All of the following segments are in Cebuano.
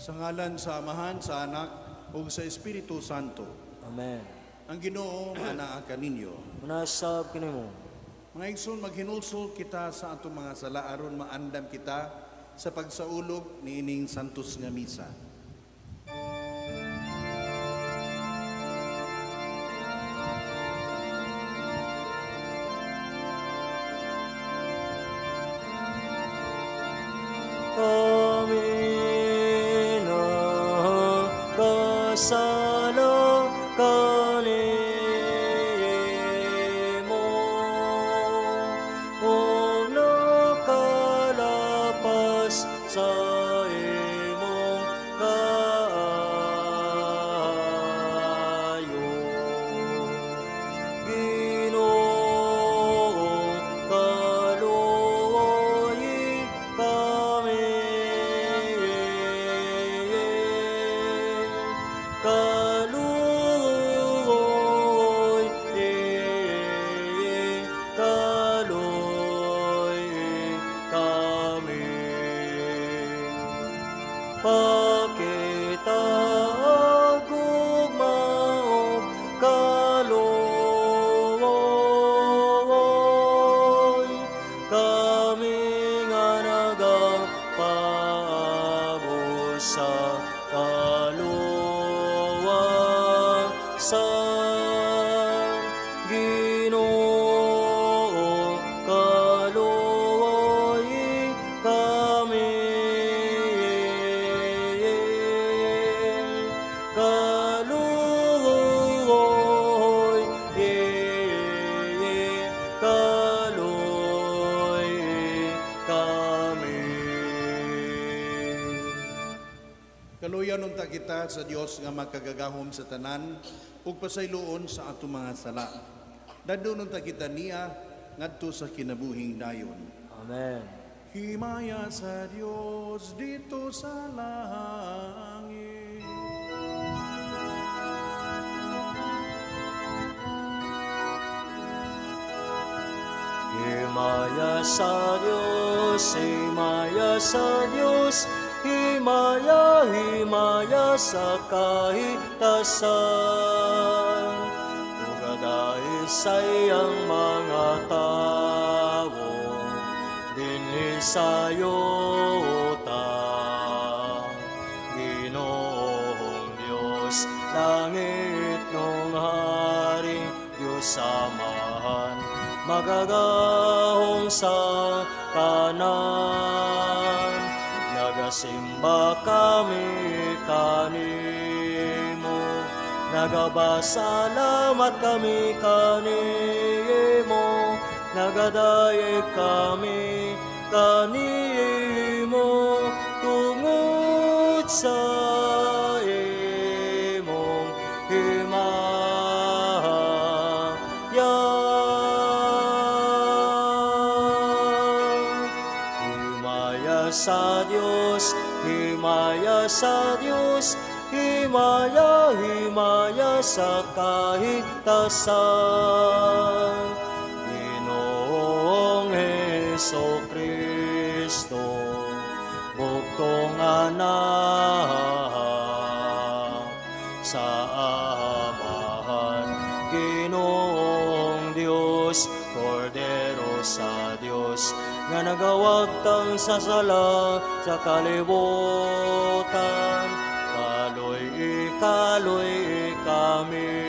Sa ngalan sa Amahan, sa Anak, ug sa Espiritu Santo. Amen. Ang Ginoo maanaa kaninyo. Manasab kanimo. Mga igsoon, maghinulsol kita sa atong mga sala aron maandam kita sa pagsaulog niining santos nga misa. Kami nagkasala kanimo, ug nakalapas sa imong kaayo. Ginoo, kaluoyi kami. Kaluoy, kaluoyi kami. Pakita ang gugma ug kaluoy, kami nga nagapaabot sa kaluwasan. Ginoo, kaluoyi kami. Kaluoy, kaluoyi kami. Kaluyan unta kita sa Dios nga makagagahom sa tanan ug pasayloon sa atong mga sala. Dadon unta kita niya ngadto sa kinabuhing dayon. Amen. Himaya sa Dios dito sa langit. Himaya sa Dios, himaya sa Dios, himaya, himaya sa kahitasan. Ug adai sa iyang mga tawo, dinhi sa yuta. Ginoong Dios, langit nung hari, Diyos Amahan, magagahong sa tanan. Nagasimba kami kanimo, nagabasalamat kami kanimo, nagadayeg kami kanimo, tungod sa imong himaya. Himaya sa Dios, himaya sa Dios, himaya, himaya sa kahitasan. Ginoong Heso Kristo, bugtong anak sa Amahan, Ginoong Dios, Kordero sa Dios, nga nagawagtang sa sala sa kalibutan. Kaloy, kaloy kami.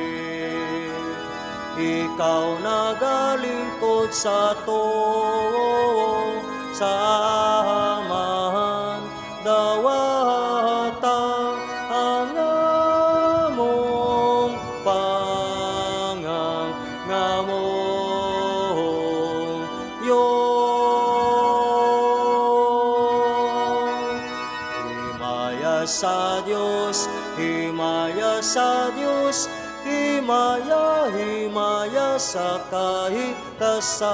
Ikaw nagalingkod sa to, sa Amahan, dawata ang among pangangamoyo. Himaya sa Dios, himaya sa Dios, himaya, himaya sa kahitasan.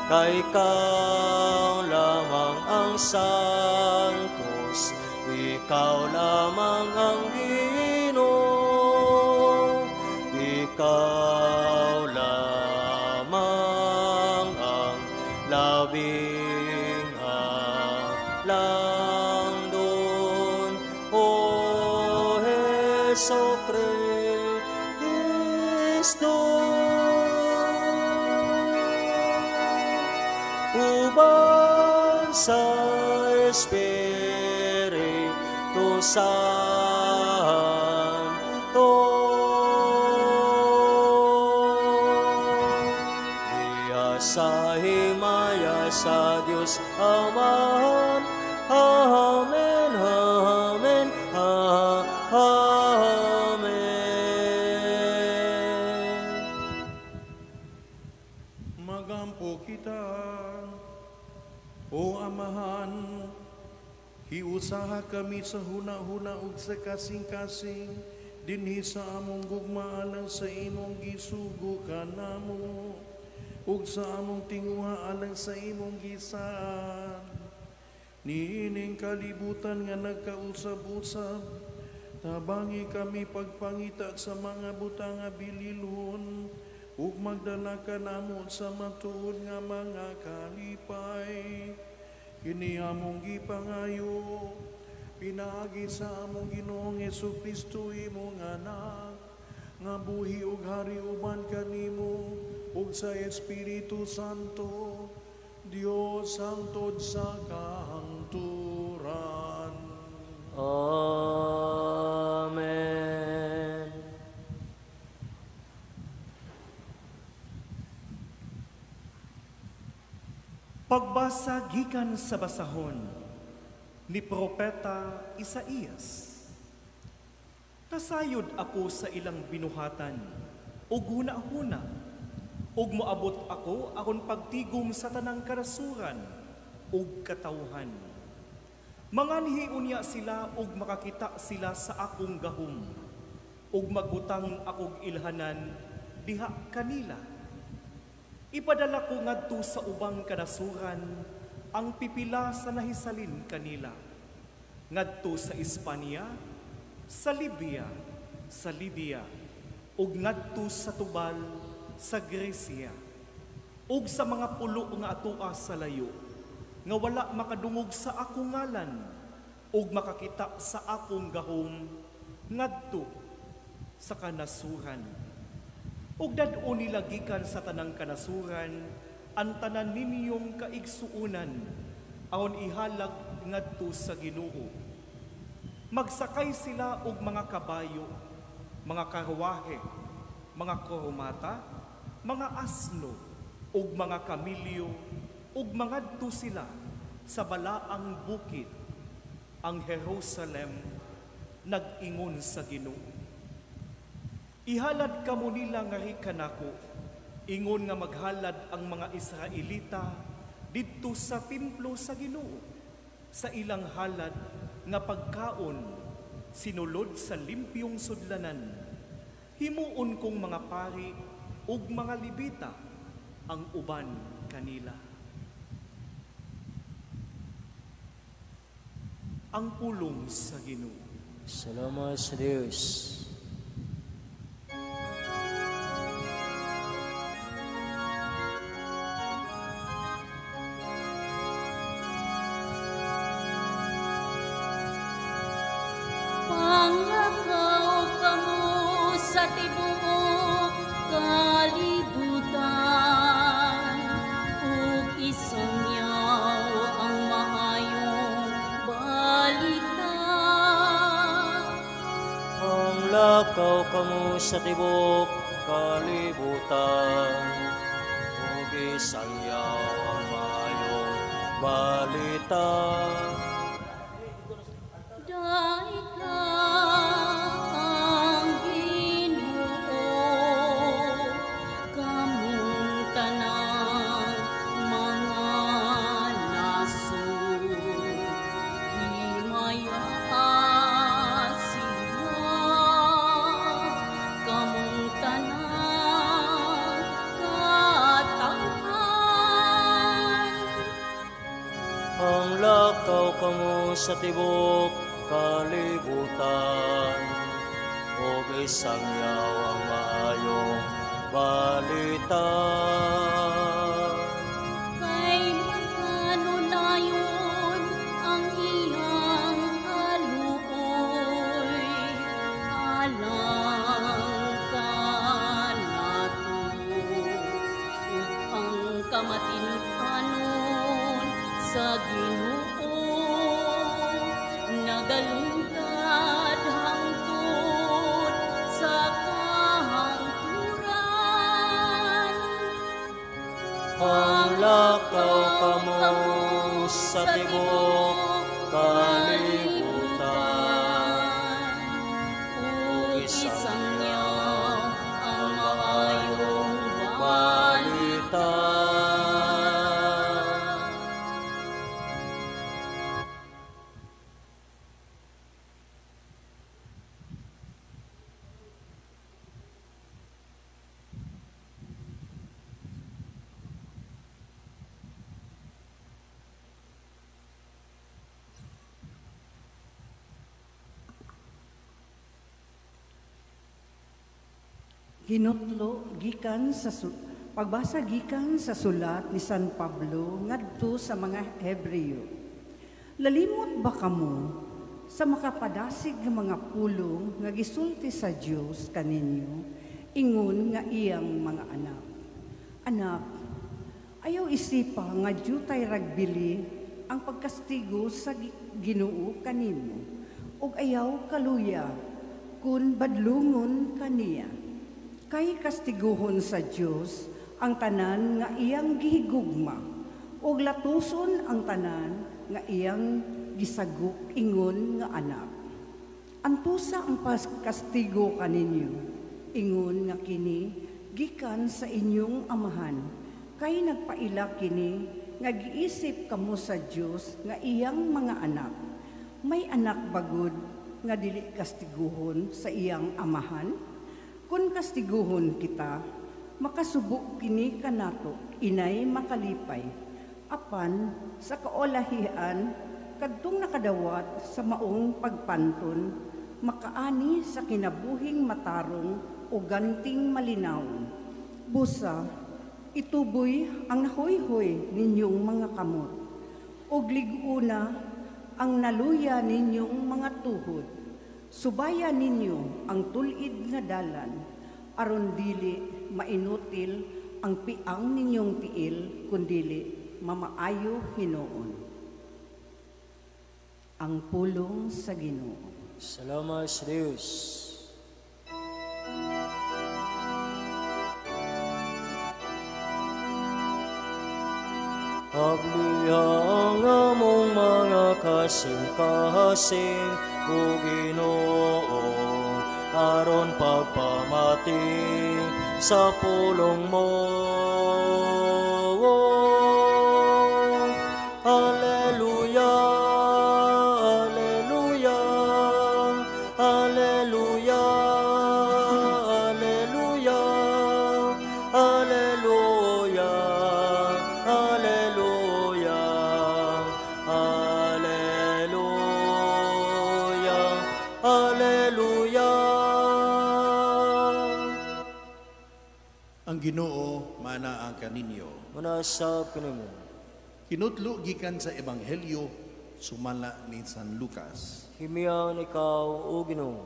Kay ikaw lamang ang santos, ikaw lamang ang Ginoo, ikaw lamang ang labing alang. Heso Kristo, uban sa Espiritu Santo. Diya sa himaya sa Dios Amahan. Amen, amen, amen. Magampo kita, O Amahan, hiusaha kami sa huna-huna ug sa kasing-kasing, dinhi sa among gugma alang sa imong gisugo kanamo, ug sa among tinguha alang sa imong gisaad. Niining kalibutan nga nagkausab-usab, tabangi kami pagpangita sa mga butang nga bililhon, ug magdala kanamo sa matuod nga mga kalipay. Kini among gipangayo, pinaagi sa among Ginoong Hesukristo, imong anak, nga buhi ug hari uban kanimo ug sa Espiritu Santo, Dios hangtod sa kahangturan. Amen. Pagbasa gikan sa basahon ni Propeta Isaías. Nasayod ako sa ilang binuhatan ug huna-huna, ug moabot ako aron pagtigom sa tanang karasuran ug katawhan. Manganhi unya sila ug makakita sila sa akong gahom, ug magbutang akog ilhanan diha kanila. Ipadala ko ngadto sa ubang kanasuran ang pipila sa nahisalin kanila, ngadto sa Espanya, sa Libya, sa Lydia, ug ngadto sa Tubal, sa Grecia, ug sa mga pulo nga atoa sa layo, nga wala makadungog sa akong ngalan ug makakita sa akong gahom ngadto sa kanasuran. Ug dad-o nila gikan sa tanang kanasuran ang tanan ninyong kaigsuonan aron ihalag ngadto sa Ginoo. Magsakay sila og mga kabayo, mga karwahe, mga koromata, mga asno ug mga kamilyo, ug mangadto sila sa balaang bukid, ang Jerusalem, nag-ingon sa Ginoo. Ihalad kamo nila nga kanako, ingon nga maghalad ang mga Israelita didto sa templo sa Ginoo, sa ilang halad nga pagkaon sinulod sa limpyong sudlanan. Himuon kong mga pari ug mga Levita ang uban kanila. Ang pulong sa Ginoo. Salamat sa Dios. Panglakaw kamo sa tibuok kalibutan, ug isangyaw ang maayong balita. Panglakaw kamo sa tibuok kalibutan, ug isangyaw ang maayong balita. Kamo sa tibuok kalibutan, ug isangyaw ang maayong balita. Kay magkanunayon ang iyang kaluoy, Magalungtad hangtod sa kahangturan. Panglakaw kamo sa tibuok kalibutan, ug isangyaw ang maayong balita. Ginutlo gikan sa pagbasa gikan sa sulat ni San Pablo ngadto sa mga Hebreo. Lalimot ba kamo sa makapadasig nga mga pulong nga gisulti sa Dios kaninyo ingon nga iyang mga anak? Anak, ayaw isipa nga jutay ragbili ang pagkastigo sa Ginoo kanimo, ug ayaw kaluya kun badlungon kaniya. Kay kastiguhon sa Dios ang tanan nga iyang gihigugma, ug latuson ang tanan nga iyang gisaguk ingon nga anak. Antusa ang pagkastigo kaninyo, ingon nga kini gikan sa inyong amahan, kay nagpaila kini nga giisip kamo sa Dios nga iyang mga anak. May anak bagud nga dili kastiguhon sa iyang amahan? Kung kastiguhon kita, makasubo kini kanato, inay makalipay. Apan sa kaolahian, kadtong nakadawat sa maong pagpanton, makaani sa kinabuhing matarong o ganting malinaw. Busa, ituboy ang nahoyhoy ninyong mga kamot, ug lig-una ang naluya ninyong mga tuhod. Subaya ninyo ang tulid nga dalan, aron dili mainutil ang piang ninyong tiil, kundili mamaayo hinuon. Ang pulong sa Ginoo. Salamat sa Dios. Abliha ang among mga kasing-kasing, o Ginoo, aron pagpamati sa pulong mo. Alleluia, alleluia, alleluia, alleluia, alleluia, alleluia, alleluia, alleluia. Ang Ginoo maanaa kaninyo. Manasab kanimo. Kinutlo gikan sa Ebanghelyo sumala ni San Lucas. Himian ikaw, o Ginoo.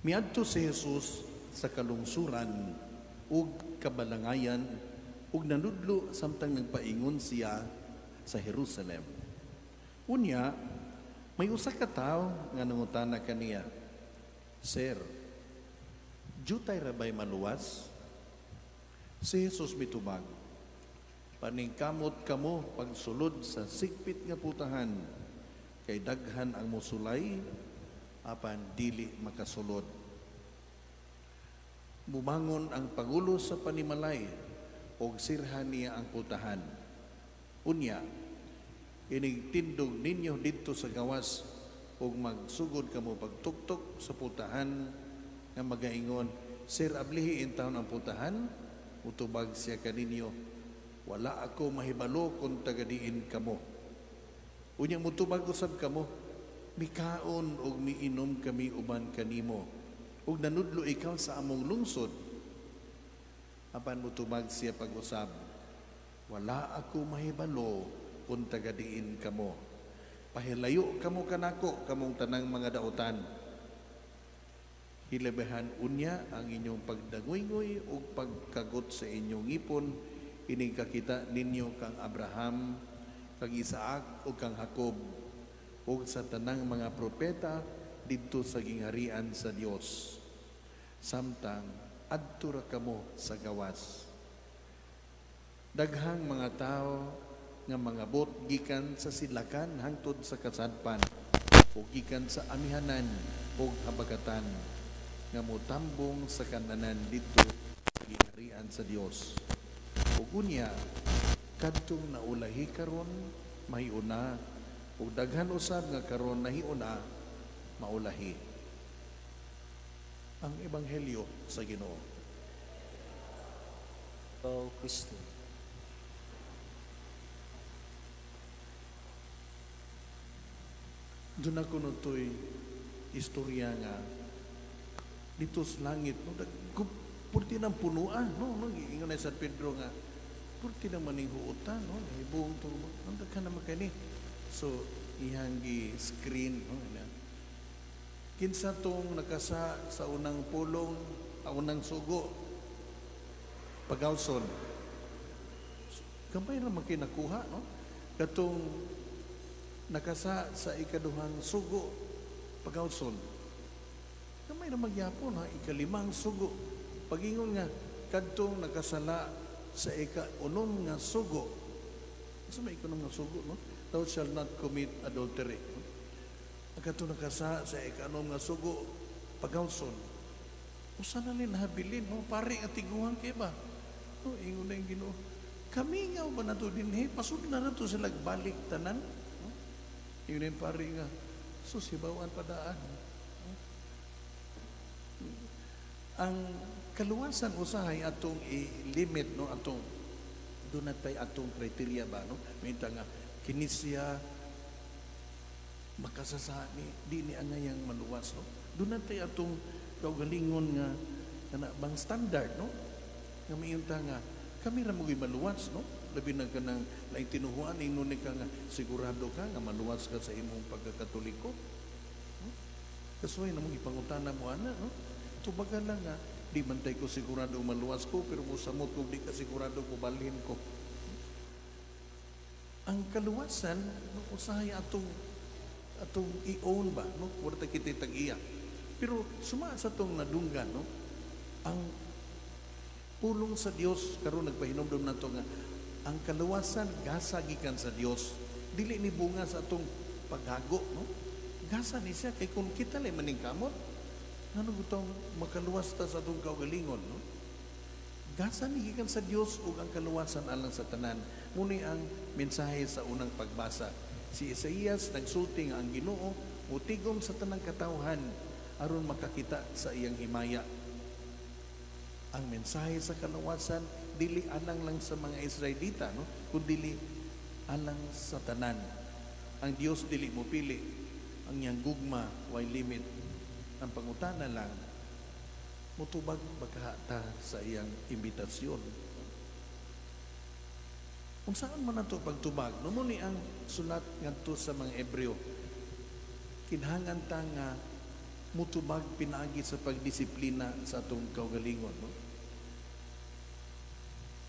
Miadto si Jesus sa kalungsuran ug kabalangayan ug nanudlo samtang nagpaingon siya sa Jerusalem. Unya, may usa ka tawo nga nangutana kaniya, "Sir, jutay ra bay maluwas?" Si Jesus mitubag, "Paningkamot kamo pagsulod sa sigpit nga putahan, kay daghan ang mosulay apan dili makasulod. Mubangon ang pangulo sa panimalay og sirhan niya ang putahan. Unya, inig tindog ninyo didto sa gawas ug magsugod kamo pagtuktok sa putahan nga magaingon, Sir, ablihi intawon ang putahan?" Mutubag siya kaninyo, "Wala ako mahibalo kung tagadiin kamo." Unya mutubag usab kamo, "Mikaon og miinom kami uban kanimo, ug nanudlo ikaw sa among lungsod." Apan mutubag siya pag-usab, "Wala ako mahibalo kung tagadiin kamo. Pahilayo kamo kanako, kamong tanang mga dautan. Hilabihan unya ang inyong pagdanguygoy ug pagkagot sa inyong ngipon, ining kakita ninyo kang Abraham, kang Isaac ug kang Jacob ug sa tanang mga propeta didto sa gingharian sa Dios. Samtang adto ra kamo sa gawas. Daghang mga tawo nga mangabot gikan sa sidlakan hangtod sa kasadpan ug gikan sa amihanan ug habagatan nga motambong sa kananan didto sa gingharian sa Dios. Ug unya kadtong naulahi karon mahiuna, ug daghan usab nga karon nahiuna maulahi. Ang Ebanghelyo sa Ginoo. Ikaw, Kristo. Doon ako to'y istorya nga dito sa langit, no, purti ng punuan, no, ingon na San Pedro nga purti ng maning huotan, no, hibong to, ang daghan naman kani. So iyang gi-screen, no, ina. Kinsa tong nakasa sa unang pulong, unang sugo, pagawson. Gamay ra man kay nakuha, no? Katong nakasa sa ikaduhang sugo, pagawson. Gamay ra magyapon, ha? Ikalimang sugo. Pagingon nga kadtong nakasala sa ika-unom nga sugo. Sa may ika-unom nga sugo, no? Thou shalt not commit adultery. No? Ang kadtong nakasa sa ika-unom nga sugo, pagawson. Usa na ni nahabilin, no? Pare ang tiguan kay ba? No, ingon na yung Ginoo. Kami nga ba nato dinhi? Pasud na nato sila balik tanan. No? Ingon na yung pare nga, susibawan padaan. No? Ang kaluwasan usahay atong i-limit, no, atong doon natay atong criteria ba, no? Minta nga kini siya makasasa ni di ni angayang maluwas, no? Doon natay atong kaugalingon nga kana bang standard, no? Nga miinta nga kami ra mo'y maluwas, no? Labi na kanang laing tinuhuan ingon ni ka nga sigurado ka nga maluwas ka sa imong pagkakatoliko, no? Kasuway na mong ipangutana mo ana, no? Tubaga lang nga di man tay ko sigurado maluwas ko, pero musamot ko di ka sigurado ko balhin ko. Ang kaluwasan, no, usahay atong i-own ba, no? Wala ta kita tag-iya. Pero suma sa atong nadunggan, no? Ang pulong sa Dios karon nagpahinumdom nato nga ang kaluwasan gasa gikan sa Dios, dili ni bunga sa atong paghago, no? Gasa ni siya kay kung kita lay maningkamot, ngano gutong makaluwas ta sa atong kaugalingon, no? Gasa ni gikan sa Dios ug ang kaluwasan alang sa tanan. Muni ang mensahe sa unang pagbasa. Si Isaías nagsulti nga ang Ginoo motigom sa tanang katawhan aron makakita sa iyang himaya. Ang mensahe sa kaluwasan dili alang lang sa mga Israelita, no? Kundi alang sa tanan. Ang Dios dili mo pili, ang iyang gugma way limit. Ang pangutana lang, mutubag bakahata sa iyang imbitasyon. Kung saan man nato pagtubag, no, muni ang sulat ngadto sa mga Hebreo. Kinhangan ta nga mutubag pinaagi sa pagdisiplina sa atong kaugalingon, no?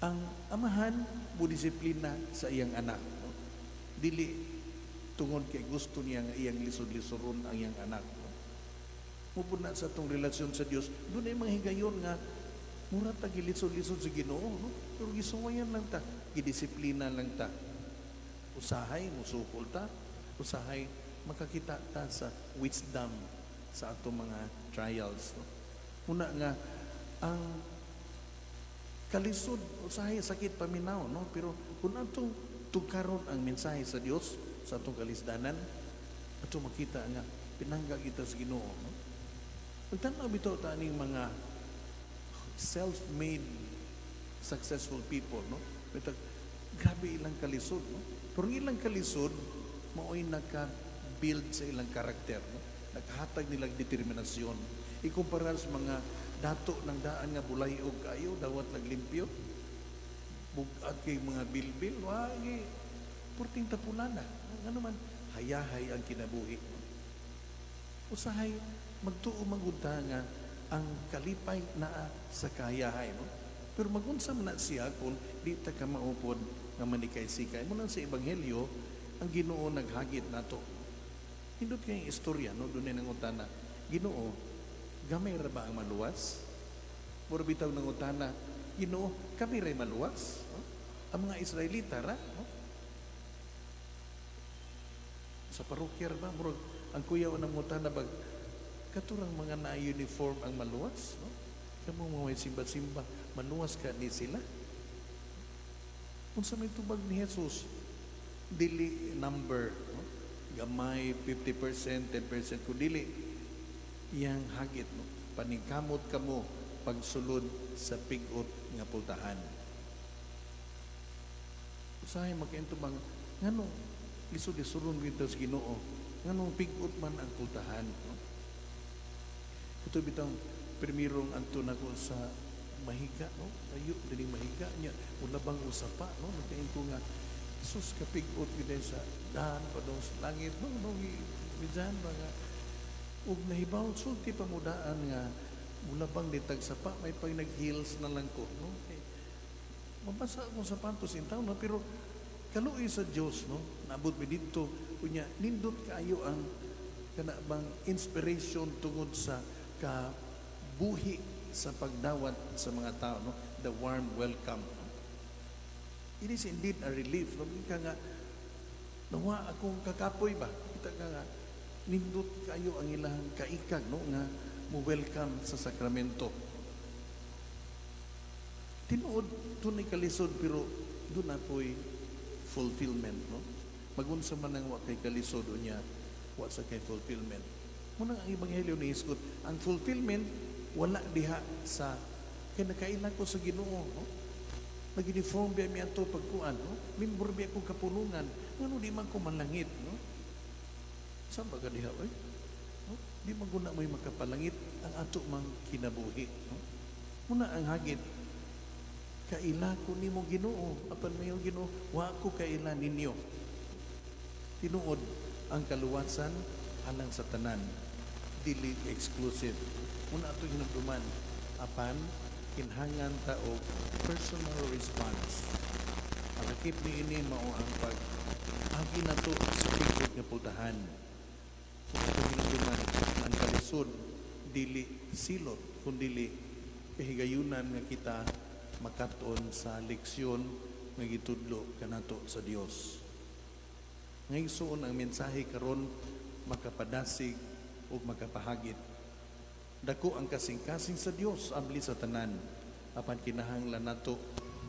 Ang amahan mudisiplina sa iyang anak, no? Dili tungod kay gusto niya nga iyang lisod-lisoron ang iyang anak, no? Mupud na sa atong relasyon sa Dios, doon ay mga higayon nga mura ta gilisod-lisod sa Ginoo, no? Pero gisuwayan lang ta, gidisiplina lang ta. Usahay musukol ta, usahay makakita ta sa wisdom sa atong mga trials, no? Una nga ang kalisod usahay sakit paminaw, no? Pero kung atong tukaron ang mensahe sa Dios sa atong kalisdanan, atong makita nga pinangga kita sa Ginoo, no? Pagtan-aw bitaw ta aning mga self-made successful people, no? Bitag grabe ilang kalisod, no? Pero ang ilang kalisod mao'y naka-build sa ilang karakter, no? Nakahatag nilang determinasyon. Ikumpara sa mga dato ng daan nga bulay og kayo, dawat naglimpyo, bug-at kay mga bilbil, wagi purting tapulana. Ngano man hayahay ang kinabuhi. Usahay magtuo magunta nga ang kalipay naa sa kahayahay, no? Pero magunsa man na siya kung di ta ka maupod nga manikay-sikay. Muna sa Ebanghelyo, ang Ginoo naghagit nato. Hindot kayong istorya, no? Doon ay nangutana, Ginoo, gamay ra ba ang maluwas? Mura bitaw nangutana, Ginoo, kami ray maluwas? No? Ang mga Israelita ra, no? Sa parokya ra ba? Murag, ang kuya o nangutana bag, katurang mga na-uniform ang maluwas? No? Kamo mga may simba-simba, maluwas ka ni sila? Unsa may tubag ni Jesus? Dili number, no? Gamay 50%, 10% ko dili. Iyang hagit, no? Paningkamot kamo pagsulod sa pigot nga pultahan. Usahay magkainto bang ngano lisod-lisuron gyud sa Ginoo, nganong pigot man ang pultahan, no? Ito bitang primerong anto nako sa mahiga, no? Ayo dili mahiga niya, wala bang usapa, no? Nagkainto nga sus kapigot gyud sa daan padung sa langit, no? No, midyan ba nga ug nahibaw sulti pamudaan nga mula bang ditag sapa may pag nag-heels na lang ko, no? Okay. Mabasa akong sapatos in town, no? Pero kaluoy sa Dios, no? Naabot mi didto unya nindot kaayo ang kana bang inspiration tungod sa kabuhi sa pagdawat sa mga tao, no? The warm welcome. It is indeed a relief, no? Ika nga nawa akong kakapoy ba? Kita ka nga nindot kayo ang ilang kaikag, no? Nga mo welcome sa sakramento. Tinuod tunay kalisod pero doon na po'y fulfillment, no? Magunsa man ang wa kay kalisod unya wa sa kay fulfillment. Muna ang ebanghelyo ni hisgot, ang fulfillment wala diha sa kay nakaila ko sa Ginoo, no? Nag-uniform biya mi ato pagkuan, no? Member biya akong kapulungan, ngano di man ko manlangit, no? Sa ba ka diha oy? No? Di man guna mo'y makapalangit ang ato mang kinabuhi, no? Muna ang hagit, kaila ko nimo Ginoo, apan mayo Ginoo, wa ko kaila ninyo. Tinuod ang kaluwasan alang sa tanan, dili exclusive. Muna ato hinumduman, apan kinhangan ta og personal response. Ang akip niini mao ang pag agi nato sa pigot nga pultahan. Ato hinumduman ang kalisod dili silot kundili kahigayunan nga kita makat-on sa leksyon nga gitudlo kanato sa Dios. Ngayon ang mensahe karon makapadasig ug makapahagit. Dako ang kasing-kasing sa Dios abli sa tanan. Apan kinahanglan nato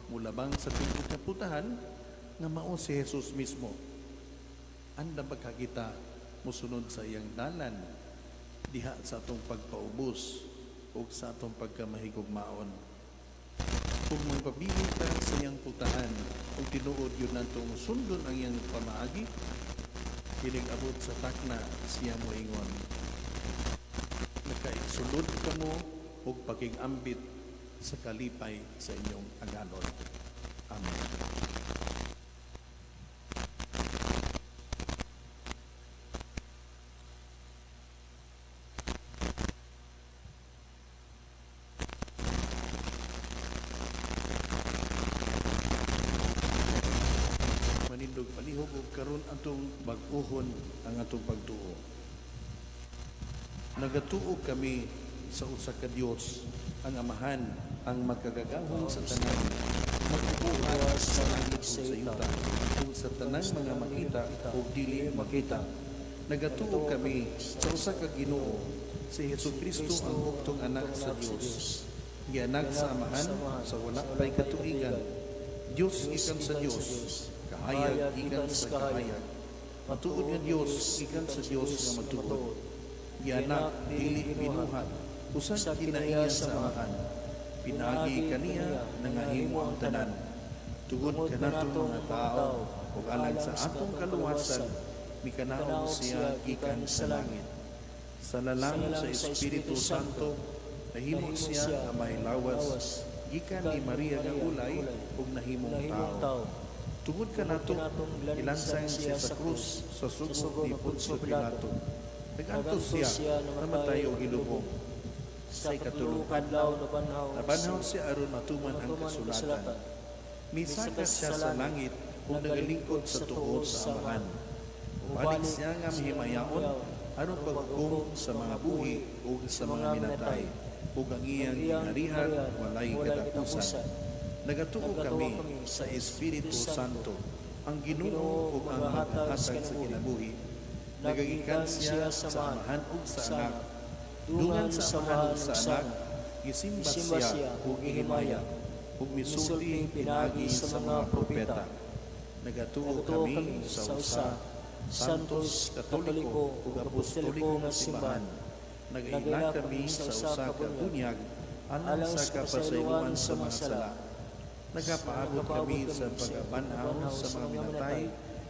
mulabang sa tingog nga pultahan nga mao si Jesus mismo. Andam pagkakita mosunod sa iyang dalan diha sa atong pagpaubos ug sa atong pagkamahigugmaon. Kung magpabili ta sa iyang pultahan ug tinuod yun natong sundon ang iyang pamaagi, kining abot sa takna siya moingon, nakaigsulod kamo ug pakig-ambit sa kalipay sa inyong agalon. Amen. Manindog palihog ug karon atong bag-uhon ang atong pagtuo. Nagatuo kami sa usa ka Dios, ang Amahan, ang makagagahom sa tanan, magbubuhat sa langit ug sa yuta, ug sa tanang mga makita ug dili makita. Nagatuo kami sa usa ka Ginoo, si Hesukristo ang bugtong anak sa Dios, gianak sa Amahan sa wala pay katuigan. Dios gikan sa Dios, kahayag gikan sa kahayag. Matuod nga Dios gikan sa Dios nga matuod. Gianak dili binuhat, usag kinaiya sa Amahan. Pinaagi kaniya nangahimo ang tanan. Tugod kanatong mga tao ug alang sa atong kaluwasan, mikanaog siya gikan sa langit. Sa lalang sa Espiritu Santo, nahimo siya nga mahilawas gikan ni Maria nga ulay ug nahimong tao. Tungod kanato, ilansang siya sa krus sa sugo ni Poncio Pilato. Nag-antos siya, namatay og ilubong. Sa ikatulong adlaw, nabanhaw siya aron matuman ang kasulatan. Misaka siya sa langit ug nagalingkod sa tuo sa Amahan. Ubalik siya nga mahimayaon aron paghukom sa mga buhi ug sa mga minatay, ug ang iyang gingharian walay katapusan. Nagatuo kami sa Espiritu Santo, ang Ginoo ug ang maghatag sa kinabuhi. Nagagikan siya sa Amahan ug sa Anak. Dungan sa Amahan ug sa Anak, gisimba siya ug gihimaya, ug misulti pinaagi sa mga propeta. Nagatuo kami sa usa, Santos, Katoliko ug Apostoliko nga simbahan. Nagaila kami sa usa ka bunyag alang sa kapasayloan sa mga sala. Nagapaabot kami sa pagkabanhaw sa mga minatay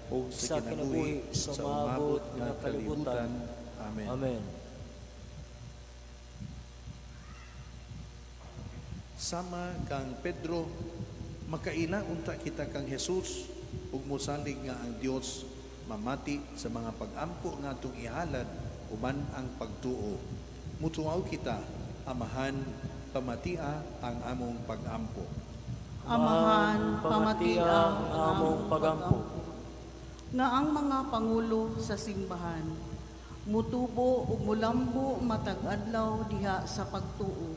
ug sa kinabuhi sa umabot nga kalibutan. Amen. Amen. Sama kang Pedro, makaila unta kita kang Jesus ug mosalig nga ang Dios mamati sa mga pag-ampo nga atong ihalad uban ang pagtuo. Mutuaw kita, Amahan, pamatia ang among pag-ampo. Amahan, pamatia ang among pagampo. Nga ang mga pangulo sa simbahan, mutubo ug mulambo matag adlaw diha sa pagtuo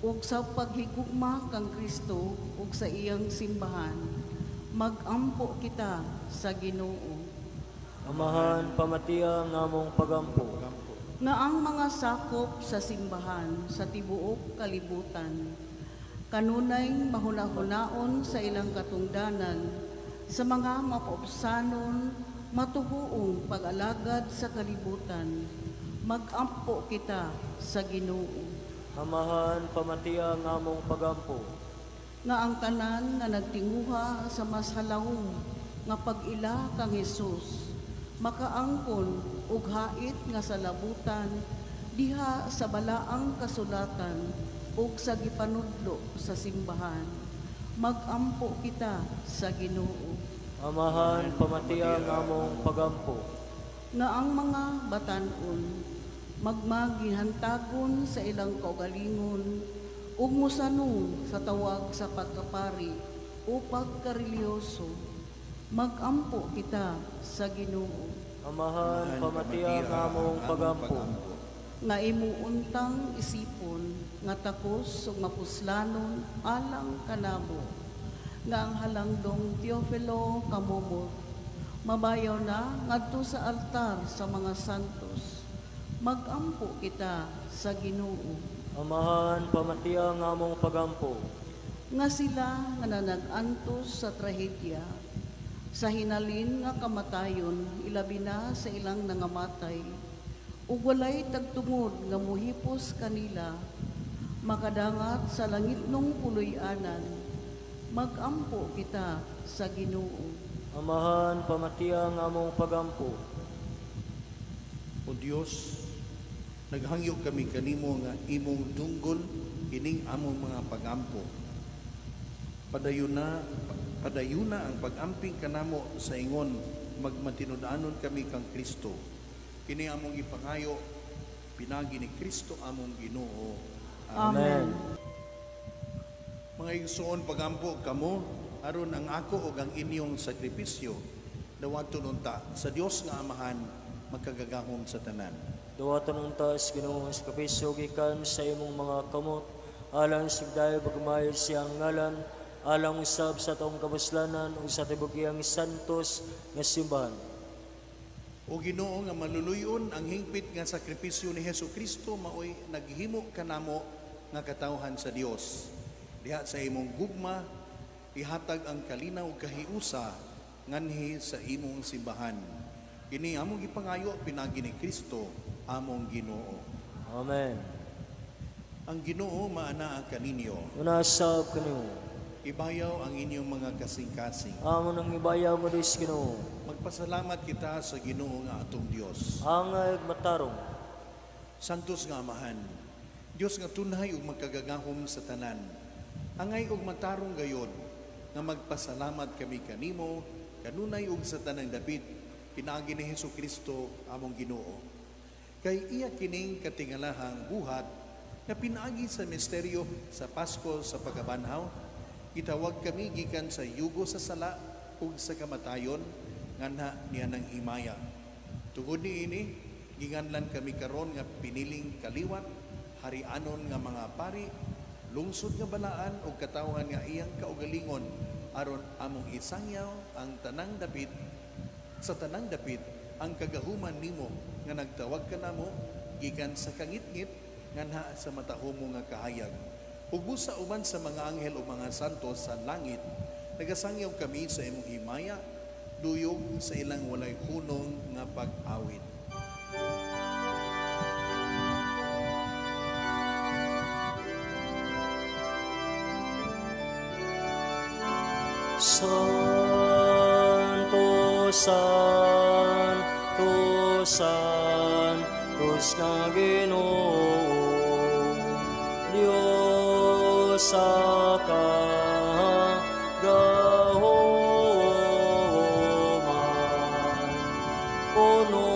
ug sa paghigugma kang Kristo ug sa iyang simbahan. Magampo kita sa Ginoo. Amahan, pamatia ang among pagampo. Nga ang mga sakop sa simbahan sa tibuok kalibutan, kanunay mahuna-hunaon sa ilang katungdanan, sa mga mapaupsanon, matuhuong pag-alagad sa kalibutan, magampo kita sa Ginoo. Amahan, pamatia ang among pagampo. Nga ang tanan nga nagtinguha sa mas halawom nga pag-ila kang Hesus, makaangkon og hait nga salabutan diha sa balaang kasulatan ug sa gipanudlo sa simbahan. Magampo kita sa Ginoo. Amahan, pamatia ang among pagampo. Nga ang mga batan-on magmagihantagon sa ilang kaugalingon ug mosanong sa tawag sa pagkapari o pagkareliyoso, magampo kita sa Ginoo. Amahan, pamatia ang among pagampo. Nga imuuntang isipon nga takos ug mapuslanon alang kanamo, nga ang halangdong Teofilo Camomot mabayaw na ngadto sa altar sa mga santos. Magampo kita sa Ginoo. Amahan, pamatia ang among pagampo. Nga sila nga nanag-antos sa trahedya, sa hinalin nga kamatayon, ilabi na sa ilang nangamatay, ug walay tagtungod nga muhipos kanila, makadangat sa langitnong puloy-anan, magampo kita sa Ginoo. Amahan, pamatia ang among pagampo. O Dios, naghangyo kami kanimo nga imong dunggon kining among mga pagampo. Padayuna ang pag-amping kanamo sa ingon magmatinud-anon kami kang Kristo. Kini among gipangayo pinagi ni Kristo among Ginoo. Amen. Mga igsoon, pagampo kamo aron ang ako ug ang inyong sakripisyo dawaton unta sa Dios nga Amahan makagagahom sa tanan. Dawaton unta sa Ginoo ang sakripisyo gikan sa imong mga kamot alang sa dayo pagmahal siyang ngalan, alang usab sa atong kabuslanan ug sa tibuok iyang santos nga simbahan. O Ginoo nga maluluyon ang hingpit nga sakripisyo ni Hesus Kristo maoy naghimo kanamo nga katawhan sa Dios. Diha sa imong gugma ihatag ang kalinaw ug kahiusa nganhi sa imong simbahan. Kini among gipangayo pinagi ni Kristo among Ginoo. Amen. Ang Ginoo maanaa kaninyo. Unasab kanimo. Ibayaw ang inyong mga kasing-kasing. Amo nang ibayaw mo dis Ginoo. Magpasalamat kita sa Ginoo nga atong Dios. Angay ug matarong. Santos nga Amahan, Dios nga tunhay ug magkagagahom sa tanan. Angay ug matarong gayod nga magpasalamat kami kanimo kanunay ug sa tanang dapit pinaagi ni Hesus Kristo among Ginoo. Kay iya kining katingalahang buhat nga pinaagi sa misteryo sa Pasko sa pagkabanhaw, gitawag kami gikan sa yugo sa sala ug sa kamatayon nganha niya ng himaya. Tungod niini, ginganlan kami karon nga piniling kaliwat, harianon nga mga pari, lungsod nga balaan ug katawhan nga iyang kaugalingon, aron among isangyaw ang tanang dapit sa tanang dapit ang kagahuman nimo nga nagtawag kanamo gikan sa kangitngit nganha sa matahumo nga kahayag. Ug busa uban sa mga anghel ug mga santo sa langit, nagasangyaw kami sa imong himaya, duyog sa ilang walay hunong nga pag-awit. Santo, Santo, Santos nga Ginoo, Dios sa kagahuman, puno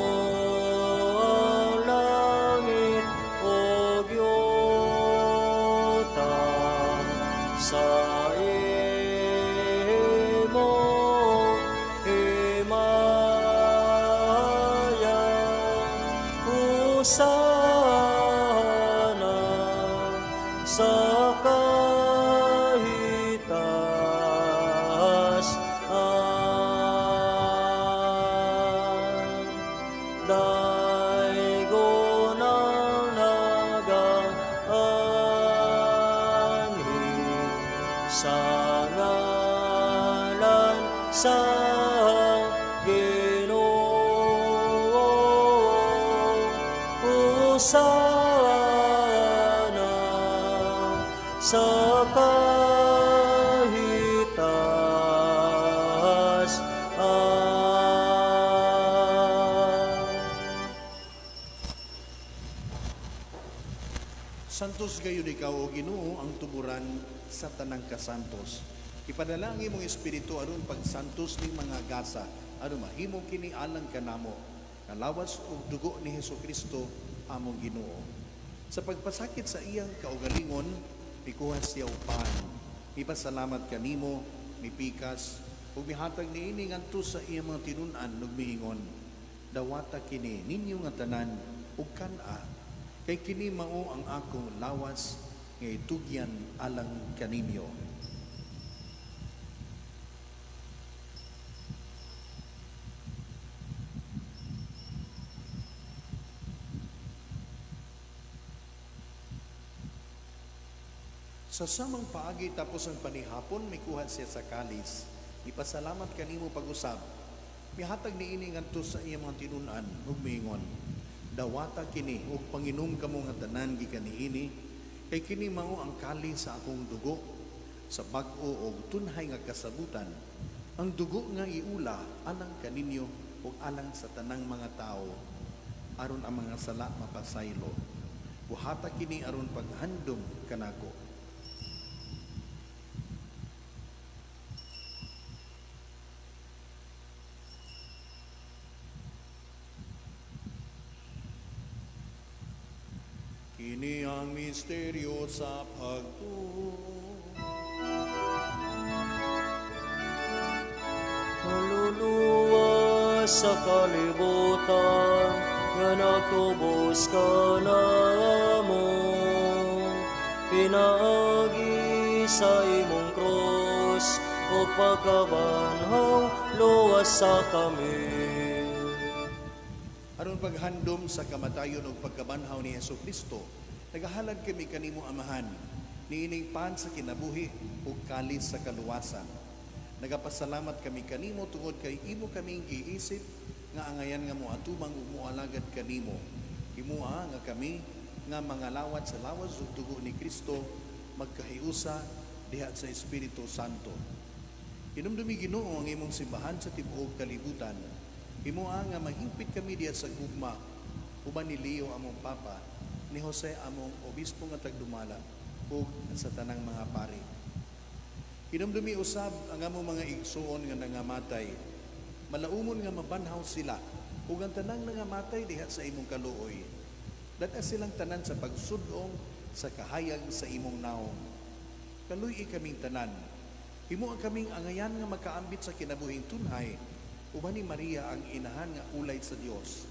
ang langit ug yuta sa imong himaya. Hosana sa kahitaas-an. Daygon ang nagaanhi sa ngalan sa Ginoo. Hosana sa kahitaas-an. Santos gayud ikaw, o Ginoo, ang tuburan sa tanang kasantos. Ipadala ang imong espiritu aron pagsantos ning mga gasa, aron mahimo kini alang kanamo, nga lawas ug dugo ni Hesukristo among Ginoo. Sa pagpasakit sa iyang kaugalingon, mikuha siya og pan, mipasalamat kanimo, mipikas, ug mihatag niini ngadto sa iyang mga tinun-an ug miingon, dawata kini ninyo nga tanan ug kan-a, kay kini mao ang akong lawas nga itugyan alang kaninyo. Sa samang paagi tapos ang panihapon, mikuha siya sa kalis. Ipasalamat kanimo pag-usab. Mihatag niini ngadto sa iyang mga tinun-an ug miingon, dawata kini ug panginom kamo nga tanan gikan niini, kay kini mao ang kalis sa akong dugo sa bag-o og tunhay nga kasabutan, ang dugo nga iula alang kaninyo ug alang sa tanang mga tawo, aron ang mga sala mapasaylo. Buhata kini aron paghandom kanako. Kini ang misteryo sa pagtuo. Kaluluwa sa kalibutan nga nagtubos kanamo, pinaagi sa imong krus ug pagkabanhaw, luwas sa kami. Aron paghandom sa kamatayon ug pagkabanhaw ni Hesukristo, nagahalad kami kanimo Amahan, niining pan sa kinabuhi ug kalis sa kaluwasan. Nagapasalamat kami kanimo tungod kay imo kaming giisip nga angayan nga moatubang ug moalagad kanimo. Himoa nga kami nga mga lawat sa lawas ug dugo ni Kristo magkahiusa diha sa Espiritu Santo. Hinumdumi Ginoo ang imong simbahan sa tibuok kalibutan. Himoa nga mahingpit kami diha sa gugma uban ni Leo among Papa, ni Jose among obispo nga tagdumala ug sa tanang mga pari. Hinumdumi usab ang among mga igsuon nga nangamatay. Malaumon nga mabanhaw sila ug ang tanang nangamatay diha sa imong kaluoy. Dad-a silang tanan sa pagsud-ong sa kahayag sa imong naong. Kaluy-i kaming tanan. Himoa kaming angayan nga makaambit sa kinabuhing tunhay Uban ni Maria ang inahan nga ulay sa Dios.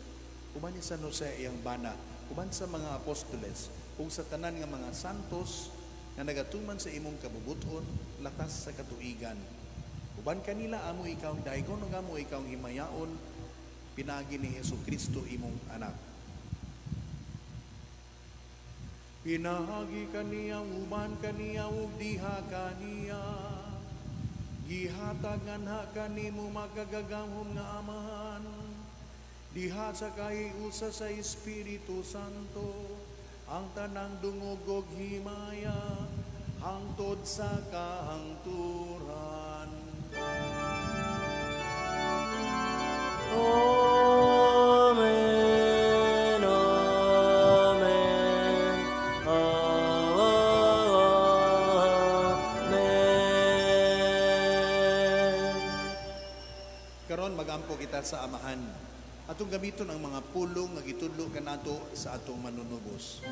Uban ni San Jose iyang bana, uban sa mga apostoles ug sa tanan nga mga santos nga nagatuman sa imong kabubuton latas sa katuigan. Uban kanila amo ikaw ang daygon ug amo ikaw ang himayaon pinaagi ni Hesus Kristo imong anak. Pinaagi kaniya, uban kaniya ug diha kaniya. Gihatag nganha kanimo makagagahom nga Amahan. Diha sa kahiusa sa Espiritu Santo ang tanang dungog ug himaya hangtod sa kahangturan. Amen. Amen. Amen. Karon magampo kita sa Amahan. Atong gamiton ang mga pulong nga gitudlo kanato sa atong manunubos.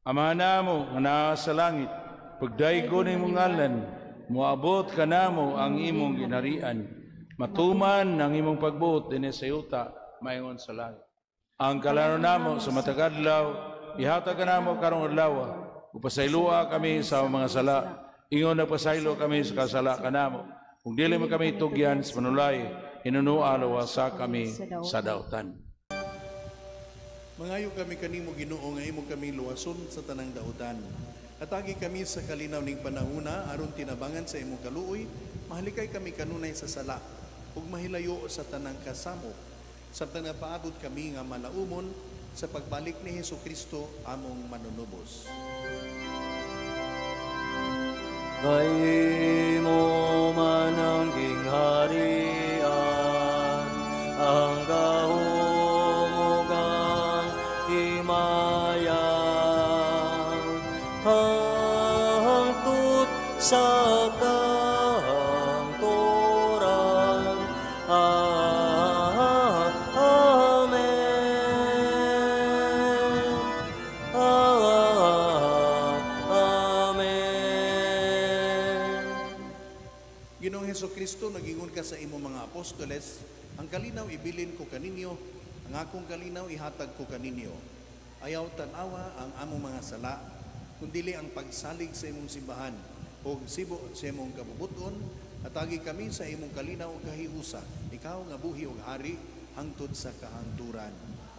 Ama namo nga naa sa langit, pagdaygon imong ngalan, moabot kanamo ang imong ginharian. Matuman ang imong pagbuot dinhi sa yuta, maingon sa langit. Ang kalano namo sa matag adlaw, ihatag kanamo karong adlaw, ug pasayloa kami sa among mga sala, ingon nagpasaylo kami sa kasala kanamo. Ug dili mo kami tugyan sa panulay, hinunua luwasa kami sa dautan. Mangayo kami kanimo Ginoo nga imo kami luwason sa tanang dautan. Atagi kami sa kalinaw ning panahuna aron tinabangan sa imong kaluoy, mahalikay kami kanunay sa sala ug mahilayo sa tanang kasamok. Samtang napaabot kami nga malaumon sa pagbalik ni Hesus Kristo among manunubos. Kay mo man ang gingharian, ang gahom ug ang himaya, hangtod sa kahangturan. Amen. Amen. Ginoong Hesus Kristo, nagingon ka sa imong mga apostoles, ang kalinaw ibilin ko kaninyo, ang akong kalinaw ihatag ko kaninyo. Ayaw tan-awa ang among mga sala, kundili ang pagsalig sa imong simbahan ug sibo sa imong kabubuton, atagi kami sa imong kalinaw ug kahiusa, ikaw nga buhi ug hari hangtod sa kahangturan.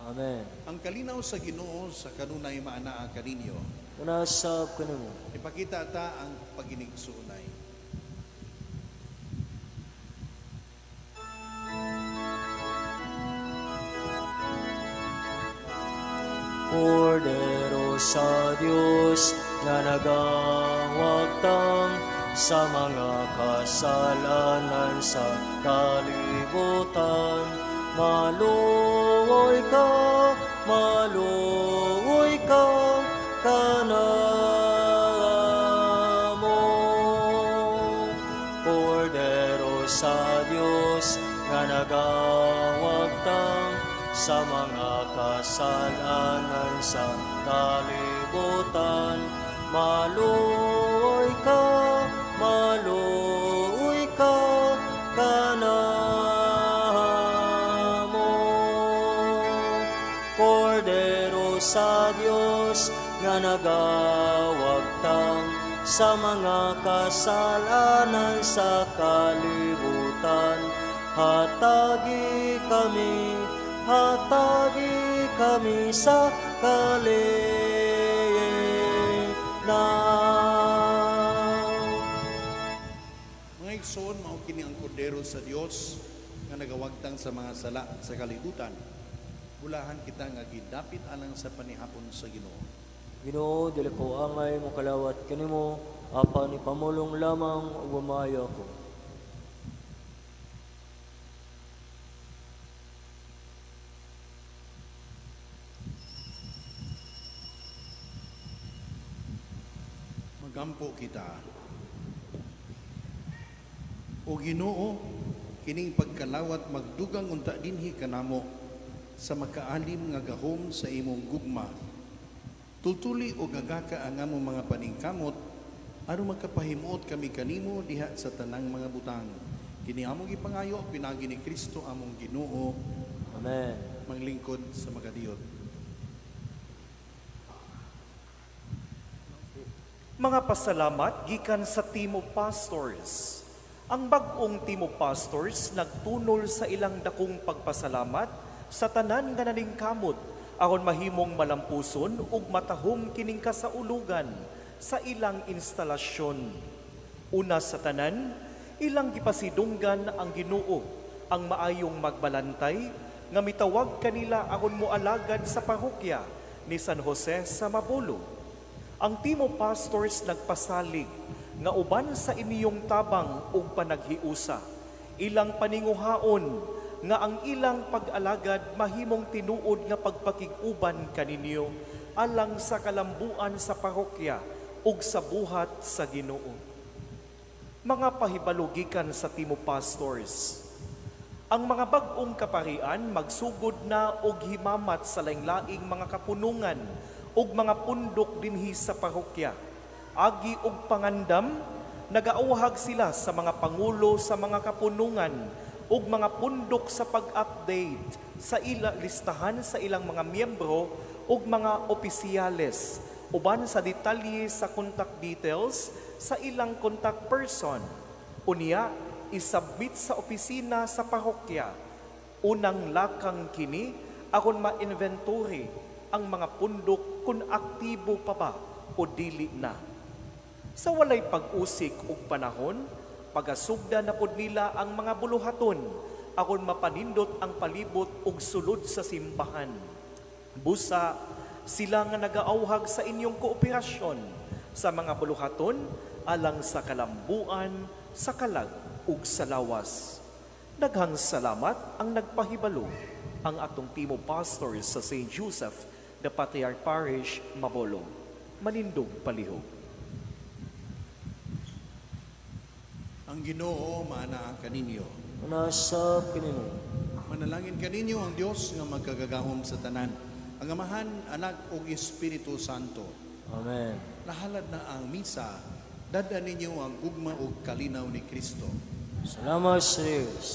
Amen. Ang kalinaw sa Ginoo sa kanunay maanaa kaninyo. Unasab kanimo. Ipakita ta ang paginigsuonay. Kordero sa Dios nga nagawagtang sa mga kasalanan sa kalibutan. Maluoy ka kanamo. Kordero sa Dios nga nagawagtang sa mga kasalanan sa kalibutan. Maluoy ka kanamo. Kordero sa Dios nga nagawagtang sa mga kasalanan sa kalibutan. Hatagi kami sa kalinaw. Mga igsoon, mao kini ang kordero sa Dios nga nagawagtang sa mga sala sa kalibutan. Bulahan kita nga gidapit alang sa panihapon sa Ginoo. Ginoo, dili ko angay mokalawat kanimo, apan ipamulong lamang ug maayo ako. Magampo kita. O Ginoo, kining pagkalawat magdugang unta dinhi kanamo sa makaalim nga gahom sa imong gugma. Tultuli o gagaka ang among mga paningkamot aron makapahimuot kami kanimo diha sa tanang mga butang. Kini among gipangayo pinaagi ni Kristo among Ginoo. Amen. Manglingkod sa makadiyot. Mga pasalamat gikan sa Team of Pastors. Ang bag-ong Team of Pastors nagtunol sa ilang dakong pagpasalamat sa tanan nga naningkamot aron mahimong malampuson ug matahom kining kasaulugan sa ilang instalasyon. Una sa tanan, ilang gipasidunggan ang Ginoo, ang maayong magbalantay nga mitawag kanila aron moalagad sa parokya ni San Jose sa Mabolo. Ang Team of Pastors nagpasalig nga uban sa inyong tabang ug panaghiusa, ilang paninguhaon nga ang ilang pag-alagad mahimong tinuod nga pagpakig-uban kaninyo alang sa kalambuan sa parokya ug sa buhat sa Ginoo. Mga pahibalugikan sa Team of Pastors. Ang mga bag-ong kaparian magsugod na og himamat sa laing-laing mga kapunungan ug mga pundok dinhi sa parokya. Agi og pangandam, nagaauhag sila sa mga pangulo sa mga kapunungan ug mga pundok sa pag-update sa ila listahan sa ilang mga miyembro ug mga opisyales uban sa detalye sa contact details sa ilang contact person. Unya, isubmit sa opisina sa parokya. Unang lakang kini aron ma-inventory ang mga pundok kung aktibo pa ba o dili na. Sa walay pag-usik ug panahon, pagasugda na pod nila ang mga buluhaton aron mapanindot ang palibot ug sulod sa simbahan. Busa, sila nga nagaauhag sa inyong kooperasyon sa mga buluhaton alang sa kalambuan, sa kalag ug sa lawas. Daghang salamat ang nagpahibalo ang atong Team of Pastors sa St. Joseph, the Patriarch Parish, Mabolo. Malindog palihog. Ang Ginoo maanaa kaninyo. Nasa kininyo. Manalangin kaninyo ang Dios nga magkagagahom sa tanan, ang Amahan, Anak ug Espiritu Santo. Amen. Nahalad na ang misa, dad-an ninyo ang gugma ug kalinaw ni Kristo. Salamat sa Diyos.